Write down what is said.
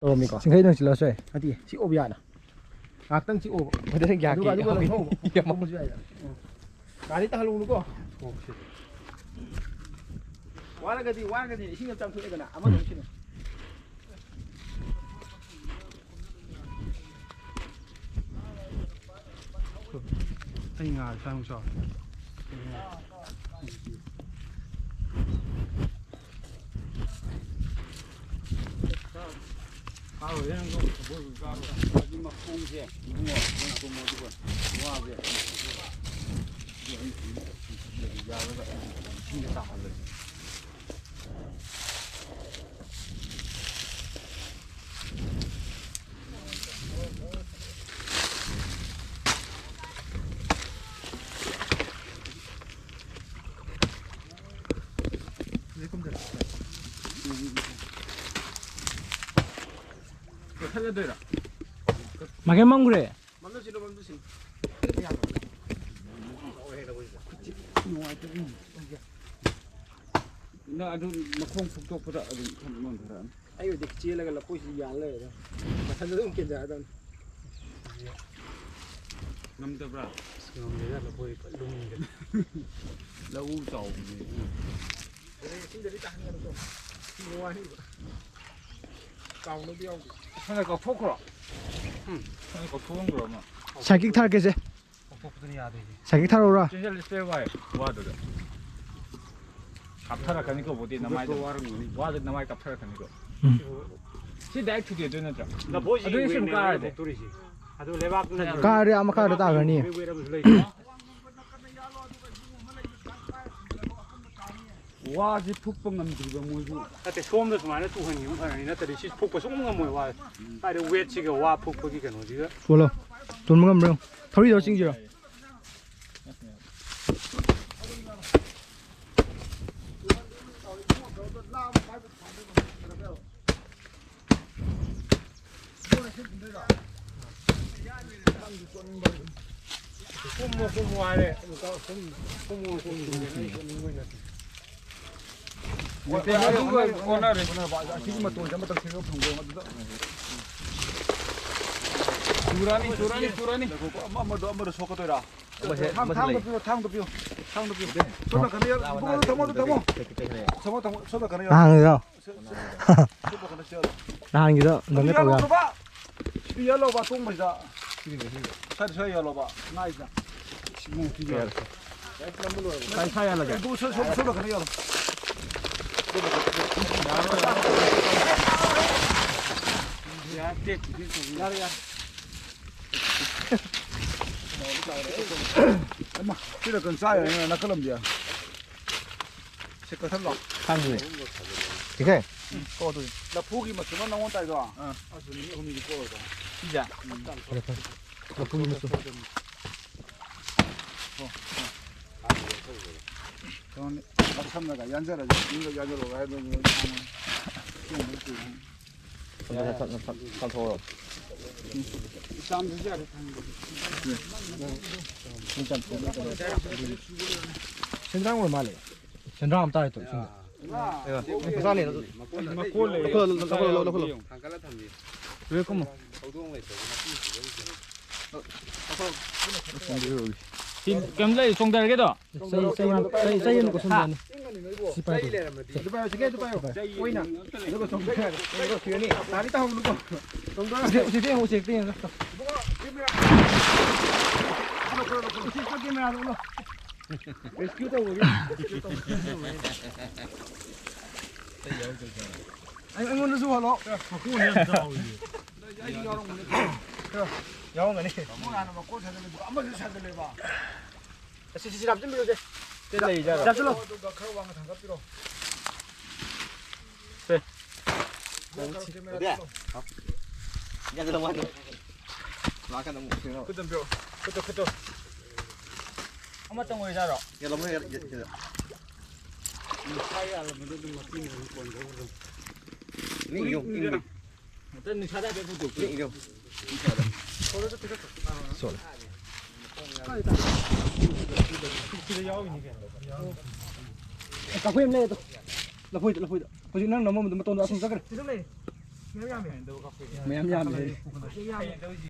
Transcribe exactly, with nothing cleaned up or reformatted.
ꯇꯧꯔꯝꯃꯤꯀꯣ꯫ ꯆꯤꯡꯈꯩ ꯅꯪ ꯆꯤꯜꯂꯁꯨ ꯌꯥꯏ꯫ ꯅꯠꯇꯦ, ꯁꯤ ꯑꯣꯞ ꯌꯥꯅ꯫ ꯉꯥꯏꯍꯥꯛꯇꯪ ꯁꯤ ꯑꯣꯞ꯫ ꯃꯊꯪ ꯌꯥ ꯑꯗꯨꯒ, ꯀꯦ ꯑꯗꯨꯒ ꯌꯥ ꯂꯧꯊꯧꯕ꯫ ꯌꯥ ꯊꯣꯛꯄꯁꯨ ꯌꯥꯏꯗꯅ꯫ ꯎꯝ꯫ ꯒꯥꯔꯤ ꯇꯥꯍꯜꯂꯨꯅꯨꯀꯣ꯫ ꯋꯥꯔꯒꯗꯤ, ꯋꯥꯔꯒꯗꯤ ꯏꯁꯤꯡ ꯑꯃ ꯆꯥꯝꯊꯣꯛꯑꯦꯗꯅ, ꯑꯃꯗ ꯑꯃꯨꯛ ꯁꯤꯟꯅ꯫ ꯑꯩ ꯉꯥ ꯁꯥꯡ ꯆꯥꯎ꯫ ꯃꯈꯣꯡꯁꯦ ꯏꯕꯨꯡꯉꯣ, ꯅꯪ ꯇꯨꯝꯃꯣ ꯑꯗꯨꯒ ꯋꯥꯁꯦ ꯌꯥꯔꯒ ꯏꯁꯤꯡꯗ ꯇꯥꯍꯜꯂꯒꯦ꯫ ꯃꯥꯏꯀꯩ ꯃꯝꯈ꯭ꯔꯦ꯫ ꯅꯪ ꯑꯗꯨ ꯃꯈꯣꯡ ꯐꯨꯛꯇꯣꯛꯄꯗ ꯑꯗꯨꯝ ꯃꯝꯊꯔꯛꯑꯅꯤ꯫ ꯑꯩ ꯍꯧꯖꯤꯛ ꯆꯦꯜꯂꯒ ꯂꯐꯣꯏꯁꯤ ꯌꯥꯜ ꯂꯩꯔꯦ꯫ ꯃꯊꯟꯗ ꯑꯗꯨꯝ ꯀꯦꯟꯖꯔꯛꯑꯗꯕꯅꯤ꯫ ꯉꯝꯗꯕ꯭ꯔꯥ? ꯑꯁ, ꯉꯝꯗꯦꯗ, ꯂꯐꯣꯏ ꯐꯖ ꯂꯨꯝꯃꯤꯗ꯫ ꯂꯧ ꯆꯥꯎꯕꯅꯦ꯫ ꯏꯁꯤꯡꯗꯗꯤ ꯇꯥꯍꯟꯒꯅꯨꯀꯣ꯫ ꯏꯁꯤꯡ ꯋꯥꯅꯤꯕ꯫ ꯀꯥꯎꯅꯕ ꯌꯥꯎꯗꯦ꯫ ꯁꯣꯝꯗ ꯀꯥꯎꯊꯣꯛꯈ꯭ꯔꯣ꯫ ꯎꯝ꯫ ꯁꯣꯝꯗ ꯀꯥꯎꯊꯣꯛꯑꯝꯈ꯭ꯔꯣ ꯑꯃ꯫ ꯁꯥꯏꯀꯤꯛ ꯊꯥꯔꯛꯀꯦꯁꯦ꯫ ꯂꯧꯊꯣꯛꯄꯗꯨꯅ ꯌꯥꯗꯣꯏꯁꯦ꯫ ꯁꯥꯏꯀꯤꯛ ꯊꯥꯔꯛꯎꯔꯥ? ꯆꯦꯟꯁꯤꯜꯂꯁꯦ ꯋꯥꯏ, ꯋꯥꯗꯨꯗ꯫ ꯀꯥꯞꯊꯔꯛꯀꯅꯤꯀꯣ, ꯕꯣꯗꯤ ꯅꯃꯥꯏꯗ꯫ ꯋꯥꯔꯝꯒꯅꯤ꯫ ꯋꯥꯗ ꯅꯃꯥꯏ ꯀꯥꯞꯊꯔꯛꯀꯅꯤꯀꯣ꯫ ꯎꯝ꯫ ꯁꯤ ꯗꯥꯏꯔꯦꯛ ꯊꯨꯗꯦꯛꯇꯣꯏ ꯅꯠꯇ꯭ꯔꯥ? ꯂꯐꯣꯏꯁꯤ ꯑꯗꯨ ꯁꯨꯝ ꯋꯦꯠꯅꯦꯕ ꯀꯥꯔꯗꯤ꯫ ꯂꯧꯊꯣꯛꯇꯣꯔꯤꯁꯦ꯫ ꯑꯗꯨ ꯂꯩꯕꯥꯛꯇꯨꯅ ꯀꯥꯔꯗꯤ ꯑꯥ ꯃꯈꯥꯗ ꯇꯥꯈ꯭ꯔꯅꯤ꯫ ꯋꯦꯠ ꯑꯃꯁꯨ ꯂꯩꯇ꯭ꯔꯣ? ꯋꯥꯁꯦ ꯐꯨꯛꯄ ꯉꯝꯗ꯭ꯔꯤꯕ ꯃꯣꯏꯁꯨ꯫ ꯅꯠꯇꯦ, ꯁꯣꯝꯗ ꯁꯨꯃꯥꯏꯅ ꯇꯨꯍꯟꯈꯤꯕ ꯐꯔꯅꯤ, ꯅꯠꯇ꯭ꯔꯗꯤ ꯁꯤ ꯐꯨꯛꯄ ꯁꯨꯡꯉꯝ ꯉꯝꯃꯣꯏ, ꯋꯥ꯫ ꯀꯥꯏꯗꯩ ꯋꯦꯠꯁꯤꯒ ꯋꯥ ꯐꯨꯛꯄꯒꯤ ꯀꯩꯅꯣꯁꯤꯒ꯫ ꯆꯣꯜꯂꯣ꯫ ꯇꯨꯝꯕ ꯉꯝꯕ꯭ꯔꯥ ꯌꯦꯡꯉꯣ꯫ ꯊꯧꯔꯤꯗꯣ ꯆꯤꯡꯁꯤꯔꯣ? ꯀꯨꯝꯃꯣ, ꯀꯨꯝꯃꯣ ꯍꯥꯏꯔꯦ꯫ ꯀꯨꯝꯃꯣ, ꯀꯨꯝꯃꯣ꯫ ꯑꯗꯨꯒ ꯑꯣꯟꯅꯔꯦ꯫ ꯑꯣꯟꯅꯔꯕ, ꯑꯁꯤꯒꯤ ꯃꯇꯣꯟꯁꯦ ꯑꯃꯇꯪ ꯁꯦꯝꯗꯣꯛ ꯊꯝꯒꯦ, ꯑꯗꯨꯗ꯫ ꯆꯨꯔꯅꯤ, ꯆꯨꯔꯅꯤ, ꯆꯨꯔꯅꯤ꯫ ꯑꯃ-, ꯑꯃꯗꯣ, ꯑꯃꯗꯣ ꯁꯣꯛꯀꯗꯣꯏꯔꯥ? ꯑꯃ ꯍꯦꯛ, ꯊꯥꯡ-, ꯑꯃꯁꯨ ꯊꯥꯡꯗꯣ ꯂꯩ꯫ ꯄꯤꯌꯣ, ꯊꯥꯡꯗꯣ ꯄꯤꯌꯣ, ꯊꯥꯡꯗꯣ ꯄꯤꯌꯣ꯫ ꯁꯣꯝ ꯅꯥꯀꯟꯗ ꯌꯥꯎ-, ꯏꯕꯨꯡꯉꯣ, ꯊꯝꯃꯣ, ꯑꯗꯨ ꯊꯝꯃꯣ꯫ ꯊꯝꯃꯣ, ꯊꯝꯃꯣ, ꯁꯣꯝ ꯅꯥꯀꯟꯗ ꯌꯥꯎ-, ꯅꯍꯥꯟꯒꯤꯗꯣ꯫ ꯁꯣꯝ ꯅꯥꯀꯟꯗ ꯆꯦꯜꯂꯣ꯫ ꯅꯍꯥꯟꯒꯤꯗꯣ ꯑꯗꯨꯝ ꯑꯗꯨ ꯇꯧ ꯌꯥ-꯫ ꯌꯥꯜꯂꯣꯕ꯫ ꯁꯤꯗꯤ ꯌꯥꯜꯂꯣꯕ, ꯇꯣꯡꯕꯁꯤꯗ꯫ ꯁ꯭ꯋꯥꯏꯗ, ꯁ꯭ꯋꯥꯏꯗ ꯌꯥꯜꯂꯣꯕ꯫ ꯉꯥꯏꯁꯤꯗ꯫ ꯁꯤ ꯏꯕꯨꯡꯉꯣ ꯁꯤꯗꯤ ꯌꯥꯜꯂꯣ꯫ ꯁ꯭ꯋꯥꯏ ꯁ꯭ꯋꯥꯏ ꯌꯥꯜꯂꯒꯦ꯫ ꯏꯕꯨꯡꯉꯣ, ꯁꯣꯝ, ꯁꯣꯝ, ꯁꯣꯝ ꯅꯥꯀꯟꯗ ꯌꯥꯜꯂꯣ꯫ ꯌꯥꯔꯦ, ꯌꯥꯔꯦ꯫ ꯍꯩꯃꯥ, ꯁꯤꯗ ꯀꯩꯅꯣ ꯆꯥ ꯌꯥꯏꯅꯦ, ꯅꯥꯀꯜꯂꯝꯗꯤ꯫ ꯁꯤ ꯀꯛꯊꯠꯂꯣ꯫ ꯈꯪꯗꯦ꯫ ꯁꯤꯈꯩ? ꯎꯝ, ꯀꯣꯛ ꯑꯗꯨꯗꯤ꯫ ꯂꯐꯨꯒꯤ ꯃꯆꯨꯝ ꯑꯃ ꯅꯉꯣꯟ ꯇꯥꯏꯗꯣ? ꯑꯥ꯫ ꯑꯁ, ꯅꯨꯃꯤꯠ ꯑꯍꯨꯝꯅꯤꯗꯤ ꯀꯣꯛꯑꯣꯏꯗ꯫ ꯁꯤꯁꯦ? ꯎꯝ꯫ ꯂꯐꯨꯒꯤ ꯃꯆꯨꯝ꯫ ꯀꯩꯅꯣꯅꯤ, ꯁꯝꯅꯒ ꯌꯥꯟꯖꯔꯁꯦ, ꯌꯨꯝꯗ ꯌꯥꯟꯖꯔꯛꯑꯣ ꯍꯥꯏꯕꯗꯨꯅꯤ꯫ ꯆꯥꯝꯊꯣꯛꯑꯣ꯫ ꯁꯦꯟꯗ꯭ꯔꯥꯡ ꯑꯣꯏ ꯃꯥꯜꯂꯦ꯫ ꯁꯦꯟꯗ꯭ꯔꯥꯡ ꯑꯃ ꯇꯥꯔꯦ ꯇꯧ ꯏꯁꯤꯡꯗ꯫ ꯃꯆꯥꯅꯦ꯫ ꯂꯧꯈꯠꯂꯣ, ꯂꯧꯈꯠꯂꯣ, ꯂꯧꯈꯠꯂꯣ꯫ ꯂꯣꯏ ꯀꯨꯝꯃꯣ꯫ ꯁꯤ ꯀꯩꯝ ꯂꯩ, ꯆꯣꯡꯊꯔꯒꯦꯗꯣ? ꯆꯩ, ꯆꯩ, ꯆꯩ, ꯆꯩ ꯑꯃ ꯀꯣꯠꯁꯟꯕꯤꯔꯝꯃꯣ꯫ ꯁꯤ ꯄꯥꯏꯔꯣ꯫ ꯑꯗꯨ ꯄꯥꯏꯌꯣ, ꯆꯤꯡꯈꯩ ꯑꯗꯨ ꯄꯥꯏꯌꯣ꯫ ꯑꯣꯏꯅ꯫ ꯑꯗꯨꯒ ꯆꯣꯡꯊꯔꯒ ꯆꯤꯡꯈꯩ ꯀꯣꯠꯁꯤꯔꯅꯤ꯫ ꯇꯥꯗꯤ ꯇꯥꯍꯧꯅꯨꯀꯣ꯫ ꯆꯣꯡꯊꯔꯒ꯫ ꯎꯆꯦꯛ, ꯎꯆꯦꯛꯇ ꯌꯦꯡꯉꯣ, ꯎꯆꯦꯛꯇ ꯌꯦꯡꯉꯣ꯫ ꯎꯆꯦꯛꯇ ꯀꯦꯃꯦꯔꯥꯗ ꯎꯠꯂꯣ꯫ ꯔꯦꯁꯀ꯭ꯌꯨ ꯇꯧꯕꯒꯤ꯫ ꯑꯩ, ꯑꯩꯉꯣꯟꯗꯁꯨ ꯍꯜꯂꯣ꯫ ꯃꯀꯣꯟꯁꯦ ꯌꯥꯝ ꯆꯥꯎꯋꯤꯅꯦ꯫ ꯑꯩꯁꯨ ꯌꯥꯎꯔꯝꯒꯅꯤ꯫ ꯌꯥꯎꯔꯝꯒꯅꯤ꯫ ꯑꯃꯨꯛ ꯍꯥꯟꯅ ꯃꯀꯣꯟ ꯁꯥꯖꯜꯂꯦ, ꯑꯗꯨꯒ ꯑꯃꯁꯨ ꯁꯥꯖꯜꯂꯦꯕ꯫ ꯑꯁꯤ, ꯁꯤ, ꯁꯤ ꯍꯥꯞꯆꯤꯟꯕꯤꯔꯨꯁꯦ꯫ ꯁꯤ ꯂꯩ ꯖꯥꯠꯂꯣ? ꯍꯥꯞꯆꯤꯜꯂꯣ꯫ ꯑꯗꯨꯒ ꯈꯔ ꯋꯥꯡꯅ ꯊꯥꯡꯒꯠꯄꯤꯔꯣ꯫ ꯁꯦ꯫ ꯒꯣꯜ ꯇꯧꯔꯛꯀꯦ, ꯃꯦꯔꯥ ꯆꯠꯂꯣ꯫ ꯌꯥꯗꯦ, ꯂꯥꯛꯀꯥꯟꯗ ꯑꯃꯨꯛ ꯀꯩꯅꯣ꯫ ꯈꯨꯠꯇ ꯄꯤꯔꯛꯑꯣ꯫ ꯈꯨꯠꯇ, ꯈꯨꯠꯇ꯫ ꯑꯃꯇꯪ ꯑꯣꯏꯖꯥꯠꯂꯣ? ꯌꯥꯜꯂꯝꯃꯣ, ꯌꯥꯜ-, ꯌꯥꯜ-, ꯌꯥꯜ-꯫ ꯅꯨꯡꯁꯥ ꯌꯥꯜꯂꯝꯕꯗꯣ ꯑꯗꯨꯝ ꯃꯄꯤꯅ ꯑꯗꯨꯝ ꯀꯣꯟꯖꯈ꯭ꯔꯦ꯫ ꯃꯤ ꯌꯣꯝ ꯏꯪꯕ꯫ ꯅꯠꯇꯦ, ꯅꯨꯡꯁꯥꯗ ꯍꯥꯏꯐꯦꯠ ꯐꯧꯗꯣꯛꯄꯤꯌꯨ꯫ ꯃꯤ ꯌꯣꯝ꯫ ꯁꯣꯜꯂꯦ꯫ ꯁꯤꯗ ꯌꯥꯎꯔꯤꯅꯤ ꯀꯩꯅꯣ꯫ ꯑꯦ, ꯀꯥꯐꯩ ꯑꯃ ꯂꯩ ꯑꯗꯣ꯫ ꯂꯐꯣꯏꯗ, ꯂꯐꯣꯏꯗ꯫ ꯍꯧꯖꯤꯛ ꯅꯪ ꯅꯝꯃꯝꯕꯗꯣ ꯃꯇꯣꯟꯗ ꯑꯁꯨꯝ ꯆꯠꯈ꯭ꯔꯦ꯫ ꯃꯌꯥꯝ ꯌꯥꯝꯃꯦ꯫